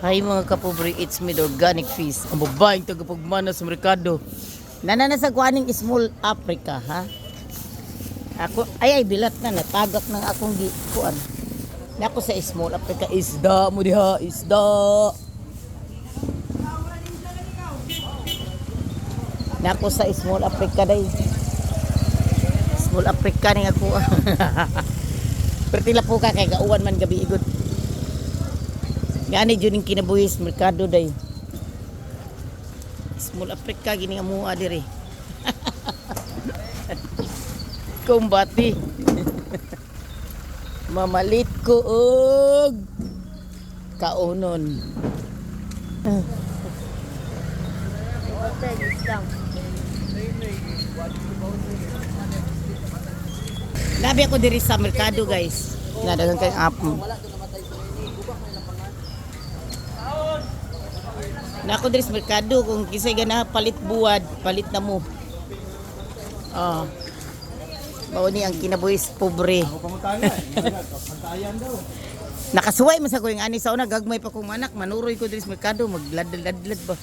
Hi mga kapobre, it's me, the Organic Fish. Ang babaeng tagapagmana sa merkado. Nanana sa kuaning Small Africa, ha? Ako, ay ay, bilat na, natagak ng akong gi, kuan. Nako sa Small Africa, isda mo diha, isda. Nako sa Small Africa day. Small Africa ning ako. Pero tila po ka kay gauwan man gabi igod. Gani jud ning kinabuhis merkado day. Small Africa gini amuha diri. Kumbati. Mamalit ko og kaunon. Labi ako diri sa merkado, guys. Nadagan kay app. Na ako diri sa merkado kung kisay gana palit buwad, palit na mo. Ah. Mao ni ang kinabuhis pobre. Nakasuway man sa ko yung ani sa una gagmay pa kong anak, manuroy ko diri sa merkado, magladlad ba.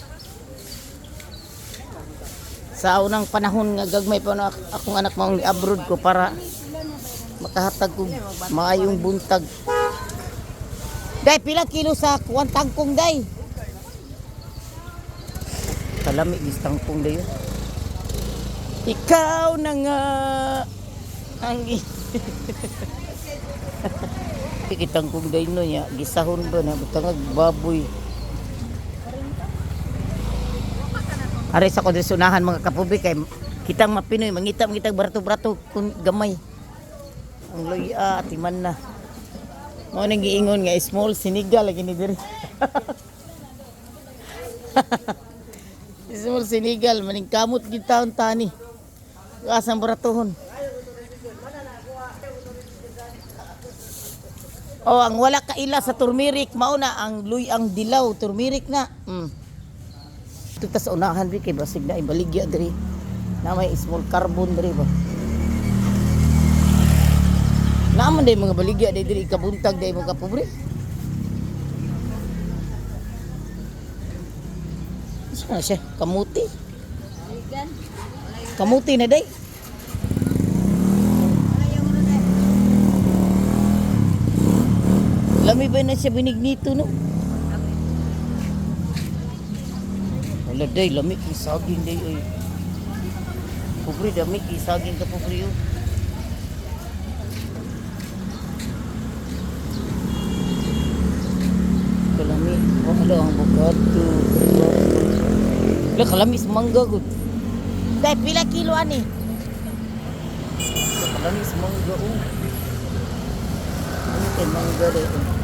Sa unang panahon nga gagmay pa na akong anak maong ni-abroad ko para makahatag kog maayong buntag. Day, pila kilo sa kuwan tangkong, day? Kalami gis tangkong day. Oh. Ikaw na nga ang kitang kong day no niya gisahon ba na butangag baboy. Aray sa kondisyonahan mga kapubi kay kitang mapinoy mangita mangita barato-barato kun gamay. Ang luya timan na. Mao nang giingon nga small sinigal lagi ni diri. Small sinigal maning kamot gid taon tani. Asang baratohon. Oh, ang wala kaila sa turmeric mao na ang luy ang dilaw turmeric na. Ito tas unahan bi kay basig na ibaligya diri. Na may small carbon diri ba. Naaman day mga baligya day diri kabuntag day mga kapobre. Saan na siya? Kamuti. Kamuti na day. Lami ba na siya binignito no? Wala day, lami kay saging day oy. Pobre dami kay saging ka pobre oh. Kalami, wala ang bukado. Wala kalami sa mangga gud. Day, pila kilo ani? Kalami sa mangga oh. Ano kay mangga day? Oh.